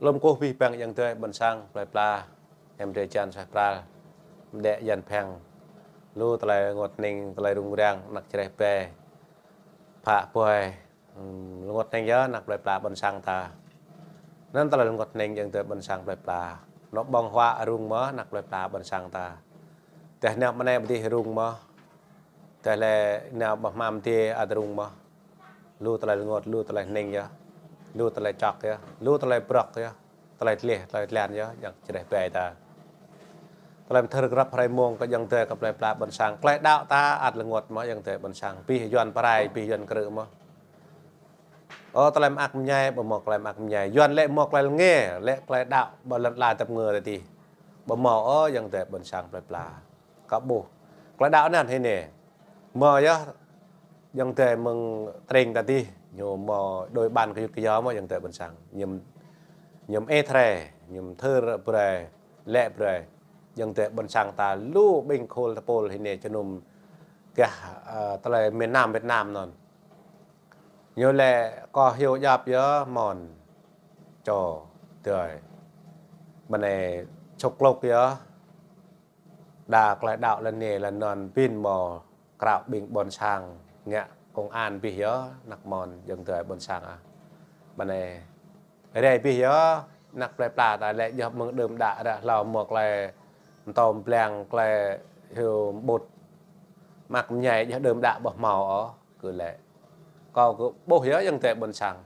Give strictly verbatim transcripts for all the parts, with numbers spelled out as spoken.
Lŏm kơkuh abih bang ayŏng adơi ƀôn sang plơi pla, hiam drơi jăn suaih pral, mơdĕ yan pheng. Lu tơlơi rơngot hning, tơlơi rŭng răng, anak čơreh ƀai, phă phuai, hm, rơngot hning yơh anak plơi pla ƀôn sang ta. Anŭn tơlơi rơngot hning ayŏng adơi ƀôn sang plơi pla. Anŏ ƀơ̆ng huă rŭng mơ̆ anak plơi pla ƀôn sang ta. Tơdah nao mơnai ƀơi adih rŭng mơ̆. Tơdah lĕ nao ƀơi hmam adih ăt rŭng mơ̆. Lu tơlơi rơngot, lu tơlơi hning yơh. Lu tơlơi čŏk yơh. Lu tơlơi brŏk yơh. Tơlơi tleh, tơlơi tlan yơh, ayŏng čơreh ƀai ta. Tơlơi mơthơr grăp hrơi mông kơ ayŏng adơi kơ plơi pla ƀôn sang. Tơlơi đaŏ ta ăt rơngot mơ̆ ayŏng adơi ƀôn sang. Abih Yuan pơrai, abih Yuan krư̆ mơ̆. Ơ, tơlơi mơak mơñai, ƀu hmâo tơlơi mơak mơñai. Yuan lĕ hmâo tơlơi rơnge, lĕ tơlơi đaŏ, ƀơi lŏn ala tơ̆p ngơ tơdih. Ƀu hmâo ơ, ayŏng adơi ƀôn sang plơi pla. Kâo ƀuh. Tơlơi đaŏ anŭn hĭ anai. Hmâo yơh, ayŏng adơi mơ̆ng tring tơdih, ñu hmâo đôi ƀan kơyut kơyâo mơ̆ ayŏng adơi ƀôn sang. Ñu, ñu ĕh hrơi, ñu thơr brơi, lĕ brơi. Ayŏng adơi ƀôn sang ta lu ƀing khul tơpul hĭ anai jơnum gah, ơ, tơlơi miền Nam Việt Nam anŭn. Ñu lĕ kơ hyu djăp yơh mơ̆n. Čô, adơi. Mơnai čŏk klŏk yơh. Đa tơlơi đaŏ lŏn anai lŏn anŭn ƀing mơ̆ krao ƀing ƀôn sang ngă công an abih yơh, anak mơ̆n ayŏng adơi ƀôn sang ah. Mơnai rai abih yơh, anak plơi pla ta lĕ yơh mơ̆ng đưm đă ră hlâo hmâo tơlơi mơtô blang tơlơi hyu ƀut. Mơak mơñai yơh đưm đă ƀu hmâo ôh, kơ lĕ. Kâo kơ ƀuh yơh ayŏng adơi ƀôn sang.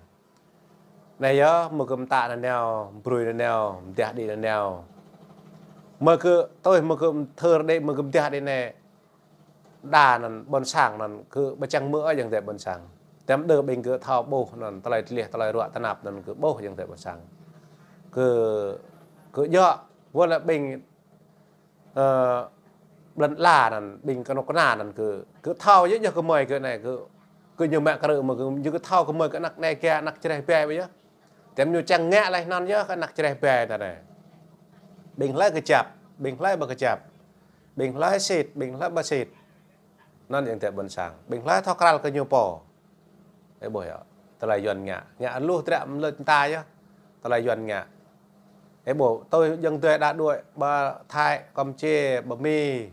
Anai yơh, mơ̆ kơ mơtă nanao, brui nanao, mơdah đĭ nanao. Mơ̆ kơ tui, mơ̆ kơ thơr đĭ, mơ̆ kơ mơdah đĭ anai. Đa anŭn ƀôn sang anŭn kơ ƀu čang mơ̆ ayŏng adơi ƀôn sang. Tơm đơ ƀing kơ thâo ƀuh anŭn, tơlơi tleh, tơlơi ruă tơnap anŭn kơ ƀuh ayŏng adơi ƀôn sang. Kơ, kơ djơ̆, wơ̆t lĕ ƀing ơ, ƀlŏn la anŭn, ƀing kơnuk kơna anŭn kơ, kơ thâo yơh, yơh kơ mơi kơ anai, kơ, kơ ñu mă krư̆ mơ̆ kơ, ñu kơ thâo kơ mơi kơ anak anai kơ anak čơreh ƀai ƀu yơh. Tơm ñu čang ngă laih anŭn yơh kơ anak čơreh ƀai ta anai. Ƀing hlơi kơjăp, ƀing hlơi ƀu kơjăp. Ƀing hlơi sĭt, ƀing hlơi ƀu sĭt. Anŭn ayŏng adơi ƀôn sang. Ƀing hlơi thâo krăl kơ ñu pô. Ơ ƀuh yơh. Tơlơi Yuan ngă. Ngă lu tră mlĕ ta yơh. Tơlơi Yuan ngă. Ơ ƀuh, tui ayŏng adơi đa đuaĭ ƀơi Thái, Campuchia, ƀơi Mi.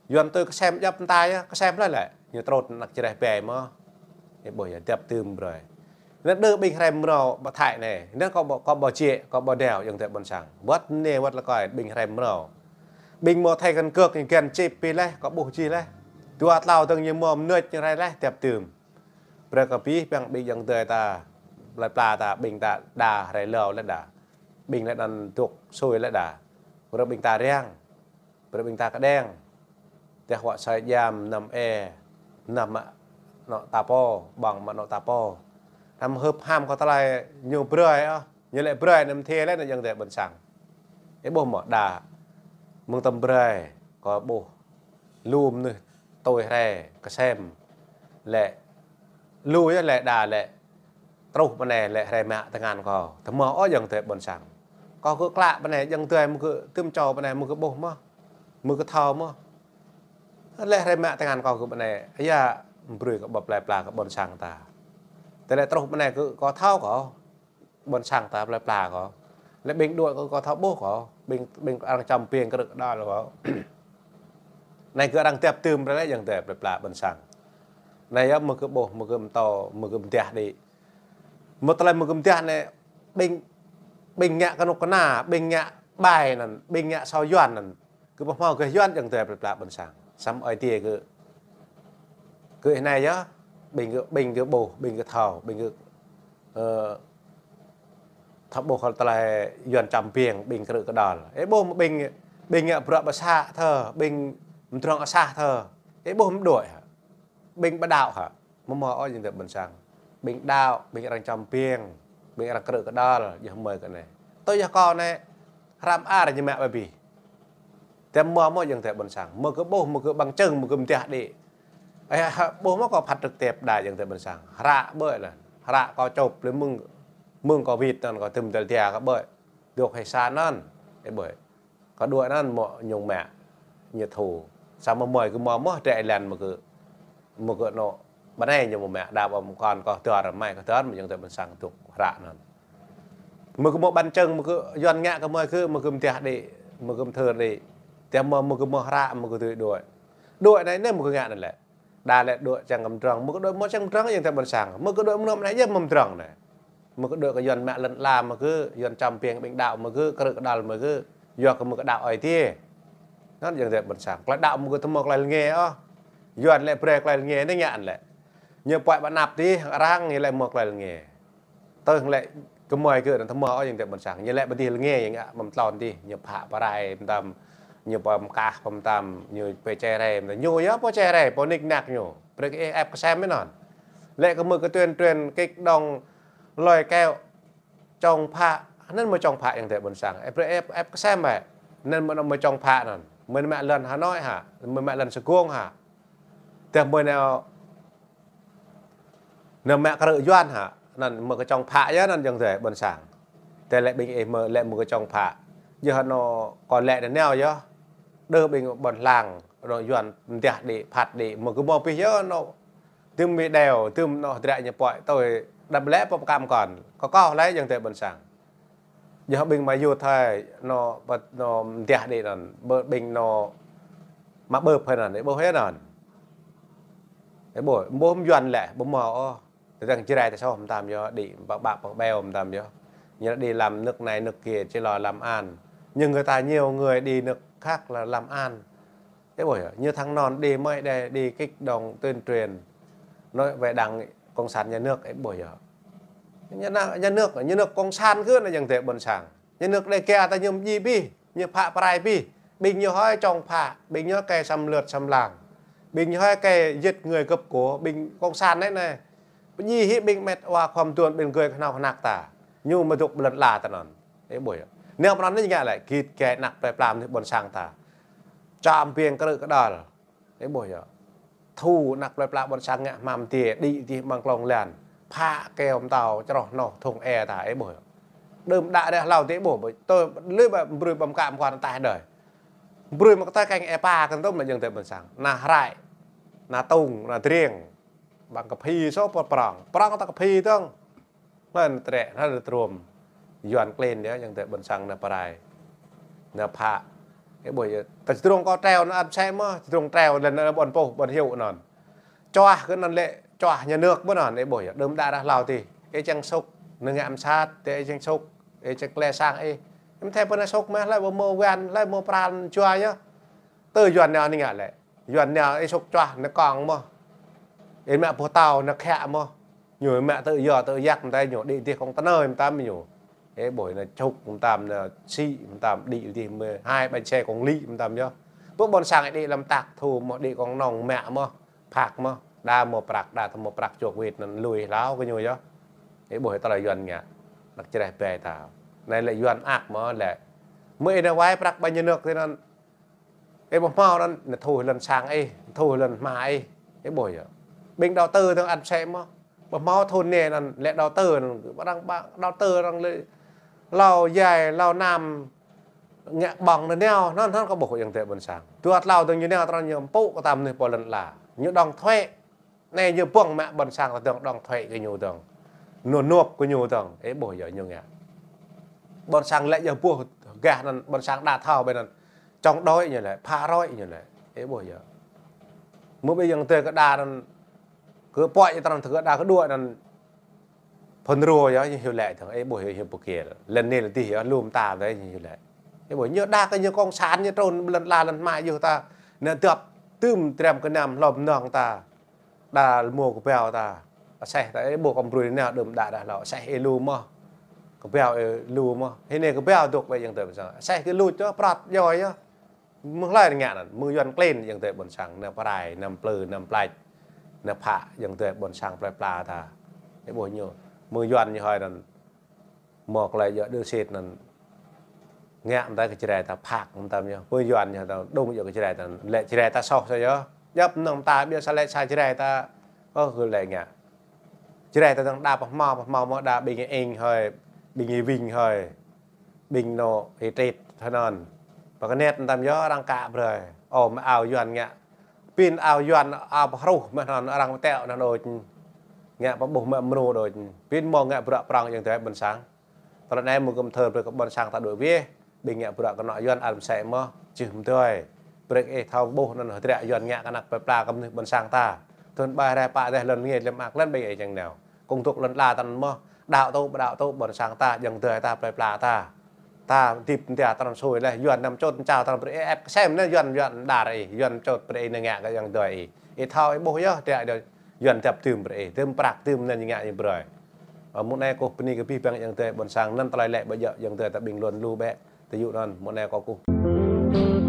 Yuan tui kơsem djăp ta yơh, kơsem lơi lĕ. Ñu trôt anak čơreh ƀai mơ̆. Ơ ƀuh yơh, djăp tơm brơi. Anŭn đơ ƀing hrăm mrâo ƀơi Thái anai. Anŭn kâo ƀu, kâo ƀu jĕ, kâo ƀu đeo ayŏng adơi ƀôn sang. Wơ̆t anai wơ̆t lĕ kâo ƀing hrăm mrâo. Ƀing hmâo thẻ căn cước ñu găn chip abih laih, kâo ƀuh jih laih. Dua tlâo dơ̆ng ñu hmâo mơnuč ñu rai laih, djăp tơm. Brơi kơ abih bang ƀing ayŏng adơi ta, plơi pla ta, ƀing ta đa rai hlâo laih đa. Ƀing laih anŭn dŏ sui laih đa. Brơi ƀing ta răng. Brơi ƀing ta kơđeng. Tơdah wă soi djam, năm e, năm mă anŏ ta pô, ƀơ̆ng mă anŏ ta pô. Năm hưp ham kơ tơlơi ñu brơi ah. Ñu lĕ brơi năm thia laih anŭn ayŏng adơi ƀôn sang. Ơ ƀuh mơ̆ đa. Mơ̆ng tơm brơi, kâo ƀuh. Lu mơnuih tui hrăm, kơsem. Lĕ lu yơh lĕ đa lĕ. Truh mơnai lĕ hrăm mă tơngan kâo. Tơmơ̆ ôh ayŏng adơi ƀôn sang. Kâo kơ klă mơnai ayŏng adơi mơ̆ kơ tơm čô mơnai mơ̆ kơ ƀuh mơ̆. Mơ̆ kơ thâo mơ̆. Lĕ hrăm mă tơngan kâo kơ mơnai. Yơh brơi kơ ƀơi plơi pla kơ ƀôn sang ta. Tơlơi truh mơnai kơ kâo thâo kâo. Ƀôn sang ta plơi pla kâo. Lĕ ƀing đuaĭ kơ kâo thâo ƀuh kâo. Ƀing, ƀing arăng čăm piêng krư̆ kơđăl kâo. Anai kơ arăng djăp tơm brơi lĕ ayŏng adơi plơi pla ƀôn sang. Anai yơh mơ̆ kơ ƀuh, mơ̆ kơ mơtô, mơ̆ kơ mơdah đĭ. Mơ̆ tơlơi mơ̆ kơ mơdah anai ƀing, ƀing ngă kơnuk kơna, ƀing ngă ƀai anŭn, ƀing ngă asâo Yuan anŭn. Kơ ƀu hmâo gah Yuan ayŏng adơi plơi pla ƀôn sang. Samơ̆ Ơi Adai kơ, kơ anai yơh, ƀing kơ, ƀing kơ ƀuh, ƀing kơ thâo, ƀing kơ, ơ, thâo ƀuh kơ tơlơi Yuan čăm piêng, ƀing krư̆ kơđăl. Ơ ƀuh mơ̆ ƀing, ƀing ngă bruă ƀsă thơ, ƀing mdrŏng asah thơ. Ơ ƀuh mơ̆ đuaĭ hă. Ƀing ƀu đaŏ hă. Mơ̆ hmâo ôh ayŏng adơi ƀôn sang. Ƀing đaŏ, ƀing arăng čăm piêng, ƀing arăng krư̆ kơđăl, yơh mơi kơ anai. Tui yơh kâo anai, hrăm ar ñu mă ƀơi abih. Tơm mơ̆ mơ̆ ayŏng adơi ƀôn sang. Mơ̆ kơ ƀuh, mơ̆ kơ bằng chứng, mơ̆ kơ mơdah đĭ. Ơ, ƀuh mơ̆ kâo phát trực tiếp đa ayŏng adơi ƀôn sang. Hră ƀơi lĕ. Hră kâo čŏp lĕ mơ̆ng, mơ̆ng kâo wĭt anŭn kâo tơm dal dia kâo ƀơi. Dŏ hơi sa anŭn. Ơ ƀơi. Kơ đuaĭ anŭn mơ̆ ñu mă, ñu thu. Samơ̆ mơi kơ mơ̆ mơ̆ trĕ lăn mơ̆ kơ, mơ̆ kơ anŏ. Bơnai ñu mơ̆ mă, đa ƀơ̆ng kơ kâo dơr, mai kâo dơr, mơ̆ ayŏng adơi ƀôn sang dŏ hră anŭn. Mơ̆ kơ mơ̆ ƀăn čơ̆ng, mơ̆ kơ Yuan ngă kơ mơ̆ kơ, mơ̆ kơ mơtiah đĭ, mơ̆ kơ mơthơr đĭ. Tơdah mơ̆, mơ̆ kơ mơ̆ hră, mơ̆ kơ tui đuaĭ. Đuaĭ anai, anai mơ̆ kơ ngă anŭn lĕ. Đa lĕ đuaĭ čang kơ mơdrŏng, mơ̆ kơ đuaĭ mơ̆ čang mơdrŏng, ayŏng adơi ƀôn sang. Mơ̆ kơ đuaĭ mơnơ̆ng anai yơh mơ̆ mơdrŏng anai. Mơ̆ kơ đuaĭ kơ Yuan mă lŏn ala mơ̆ kơ, Yuan čăm piêng ƀing đaŏ mơ̆ kơ, krư̆ kơđăl mơ̆ kơ, yua kơ mơ̆ kơ đaŏ Ơi Adai. Anŭn ayŏng adơi ƀôn sang. Tơlơi đaŏ mơ̆ kơ tơmơ̆ tơlơi lĕ nge ôh. Yuan lĕ brơi tơlơi lĕ nge anai ngă anŭn lĕ. Ñu puăi ƀă anăp tih, arăng ñu lĕ mơ̆ tơlơi lĕ nge. Tơl lĕ kơmơi kơ anŭn tơmơ̆ ôh ayŏng adơi ƀôn sang. Ñu lĕ ƀơi tih lĕ nge, ñu ngă mơ̆ tơlơi tih, ñu phă pơrai mơtam, ñu pơmkah mơtam, ñu pơčeh rai mơtam. Ñu yơh pơčeh rai, pơnik nak ñu. Brơi kơ ih ĕp kơsem mơ̆n anŭn. Lĕ kơ mơ̆ kơ tuyên truyền kích động lôi kéo chống phá, anŭn mơ̆ chống phá ayŏng adơi ƀôn sang. Ĕp brơi ĕp, ĕp kơsem mơ̆. Anŭn mơ̆, mơ̆ chống phá anŭn. Mơ̆ mă lŏn Hà Nội hă, mơ̆ mă lŏn Sài Gòn hă. Tơdah mơ̆ nao nao mă krư̆ Yuan hă, anŭn mơ̆ kơ chống phá yơh anŭn ayŏng adơi ƀôn sang. Tơdah lĕ ƀing ih mơ̆ lĕ mơ̆ kơ chống phá. Yơh anŭn kơ lĕ anŭn nao yơh. Đơ ƀing ƀôn lan, anŭn Yuan mơtiah đĭ, phat đĭ, mơ̆ kơ mơ̆ pih yơh anŭn. Tơm mi đeo, tơm anŭn hơdră ñu puăi, tui đăp lĕ pơkam kơn. Kơ kâo lĕ ayŏng adơi ƀôn sang. Yơh ƀing mă yua thơi, anŭn, pă-, anŭn mơtiah đĭ anŭn, ƀơ ƀing anŭn, mă ƀơ̆p hơi anŭn, ih ƀuh hơi anŭn. Ih ƀuh, ƀuh mơ̆ Yuan lĕ, ƀuh mơ̆ ôh. Tơdang Jrai ta soh mơtam yơh, đĭ ƀă ƀă pơkơƀeo mơtam yơh. Ñu đĭ làm nước này nước kia, chỉ lo làm ăn. Nhưng người ta nhiều người đi nước khác là làm ăn. Ih ƀuh yơh, ñu thăng non đĭ mơ̆ đe, đĭ kích động tuyên truyền. Nói về Đảng Cộng sản nhà nước, ih ƀuh yơh. Nhà nước, nhà nước, nhà nước Cộng sản kơ anŭn ayŏng adơi ƀôn sang. Nhà nước Đêga ta ñu mơdjai pih, ñu phă pơrai pih. Ƀing ñu hơi chống phá, ƀing ñu hơi kơ xâm lược xâm lăng. Ƀing ñu hơi kơ giết người cướp của, ƀing cộng sản anai anai. Pơdjai hĭ ƀing mĕt wa khŏm tuan ƀing gơ̆ kơhnâo kơhnăk ta. Ñu mơ̆ dŏ ƀơi lŏn ala ta anŭn. Ih ƀuh yơh. Anai pơ anŭn anai ngă lĕ, git gai anăp plơi pla mơnuih ƀôn sang ta. Čăm piêng krư̆ kơđăl. Ih ƀuh yơh. Thu anăp plơi pla ƀôn sang ngă hmam tiê, đĭ dih amăng klông lan. Phă kơyâo mơtâo, čroh noh, thŭng e ta, ih ƀuh yơh. Đưm đă ră hlâo dih ih ƀuh, tơ lui ƀă brơi ƀăm kă mơkăn ataih đơi. Brơi mă kơtơi keng e pa kơ tơm anŭn ayŏng adơi ƀôn sang. Ană hrăi, ană tŭng, ană driêng. Ƀăng kơphĭ soh pơ prŏng. Prŏng ta kơphĭ dơ̆ng. Hlơi anŭn trĕ, hlơi anŭn truôm. Yuan klin yơh, ayŏng adơi ƀôn sang anŭn pơrai. Anŭn phă. Ih ƀuh yơh. Ta čơdrông kơ treo anŭn ăt sĕ mơ̆, čơdrông treo lĕ anŭn ƀôn pôh, ƀôn hiu anŭn. Čuah kơ anŭn lĕ, čuah nhà nước mơ̆n anŭn, ih ƀuh yơh. Đưm đă ră hlâo dih. Ih čang sŭk, anŭn ngă mơsat, tơ ih čang sŭk, ih čang klĕ sang ih. Ih mơ̆ thâo pơ anai sŭk mơ̆, hlơi ƀu mơ̆ Yuan, hlơi mơ̆ pran jua yơh. Tơ Yuan anŭn ngă lĕ. Yuan anai ih sŭk čuah anai kông mơ̆. Ih mă pơtâo anai khă mơ̆. Ñu mă tơ yua tơ yak mơtam ñu đĭ dih kông tơnơi mơtam ñu. Ih ƀuh anai čŭk mơtam anai sĭ mơtam đĭ dih mơ̆ hai bánh xe kông lĭ mơtam yơh. Pơ ƀôn sang đĭ lăm tak thu mơ̆ đĭ kông nong mă mơ̆. Phak mơ̆. Đa mơ̆ prăk, đa tơ mơ̆ prăk čuăk wĭt anŭn lui hlâo kơ ñu yơh. Ih ƀuh tơlơi Yuan ngă. Anăp Jrai ƀai ta. Anai lĕ Yuan ak mơ̆ lĕ. Mơ̆ ih anai wai prăk ƀă nhà nước tui anŭn. Ih ƀuh hmâo anŭn, anŭn thu lŏn sang ih, thu lŏn hma ih. Ih ƀuh yơh. Ƀing đầu tư dơ̆ng ăt sĕ mơ̆. Ƀuh hmâo thŭn anai anŭn, lĕ đầu tư anŭn, arăng ƀă đầu tư arăng lĕ lâu dài, lâu năm, ngă ƀơ̆ng anŭn nao, anŭn, anŭn kâo ƀuh ayŏng adơi ƀôn sang. Dua tlâo dơ̆ng ñu nao, tơl ñu pŭ kơ ta mơnuih pơ lŏn ala. Ñu đóng thuế. Anai ñu ƀơ̆ng mă ƀôn sang ta dơ̆ng đóng thuế kơ ñu dơ̆ng. Ñu nộp kơ ñu dơ̆ng. Ih ƀuh yơh ñu ngă. Ƀôn sang lĕ yơh ƀuh gah anŭn ƀôn sang đa thâo ƀơi anŭn. Chống đối ñu lĕ, phá rối ñu lĕ. Ih ƀuh yơh. Mơ̆ ƀing ayŏng adơi kơ đa anŭn, kơ puăi tơl anŭn kơ đa kơ đuaĭ anŭn. Phŭn rô yơh, ñu hyu lĕ dơ̆ng. Ih ƀuh yơh ñu pơ̆ kial. Lŏn anai lŏn dih yơh, lŏm ta dih ñu hyu lĕ. Ih ƀuh ñu đa kơ ñu cộng sản ñu trŭn lŏn ala lŏn hma yơh ta. Anai dŏp tơm triam kơnăm hlŏm nong ta. Đa mơ̆ kơƀao ta. Aseh ta, ih ƀuh kơ brơi anai đưm đă ră hlâo. Aseh ih lu mơ̆. Kơƀao ih lu mơ̆. Hĭ anai kơƀao dŏ ƀơi ayŏng adơi ƀôn sang. Aseh kơ lu čô prăt djŏ yơh. Mơ̆ hlơi ngă anŭn. Mơ̆ Yuan klin ayŏng adơi ƀôn sang. Anai pơrai, anai plư, anai plač. Anai phă ayŏng adơi ƀôn sang plơi pla ta. Ih ƀuh ñu. Mơ̆ Yuan ñu hơi anŭn. Mơ̆ tơlơi yua đơ sĭt anŭn. Ngă mơtam kơ Jrai ta phak mơtam yơh. Pơ Yuan yơh ta đŭng yua kơ Jrai ta. Lĕ Jrai ta soh sa yơh. Djŏp anŭn ta ƀiă sa lĕ sa Jrai ta. Ơ kơ lĕ ngă. Jrai ta dơ̆ng đa pơhmâo, pơhmâo mơ̆ đa ƀing ih ing hơi. Ƀing ih wing hơi. Ƀing anŭn ih trit hơi anŭn. Pơkơnet mơtam yơh arăng kă brơi. Ơ mơ̆ ao Yuan ngă. Pin ao Yuan, ao pơhruh mơ̆ anŭn arăng pơteo anŭn đôč. Ngă pơƀuh mă mrô đôč. Pin mơ̆ ngă bruă prŏng ayŏng adơi ƀôn sang. Tơlơi anai mơ̆ng kơ mơthơr brơi kơ ƀôn sang ta đuaĭ wĕh, ƀing ngă bruă kơnŏ Yuan ăt mơsĕ mơ̆n, čih mơdơi. Brơi kơ ih thâo ƀuh anŭn hơdră Yuan ngă kơnăk plơi pla kơ mơnuih ƀôn sang ta. Thun ƀai rai pă deh lŏn nge lem ak lăn ƀing ih čang nao. Kông dŏ lŏn la tăn mơ̆n, đaŏ tŭ, ƀu đaŏ tŭ, ƀôn sang ta, jăng dơi ta, plơi pla ta. Ta dĭp ntia tran sui leh, Yuan năm čôt čao tran brơi ih, ĕp kơsem anŭn Yuan, Yuan đar ih, Yuan čôt brơi ih nao ngă kơ jăng dơi ih. Ih thâo ih ƀuh yơh, tơdah Yuan dăp dưm brơi ih, dưm prăk dưm anŭn ngă ih brơi. Ơ, mơ̆ng anai kâo bơni kơ abih bang jăng dơi ƀôn sang anŭn tơlơi lĕ ƀu djơ̆ jăng dơi ta ƀing lŏn lu bĕ. Tơyŭ anŭn, mơ̆ng anai kâo kơkuh.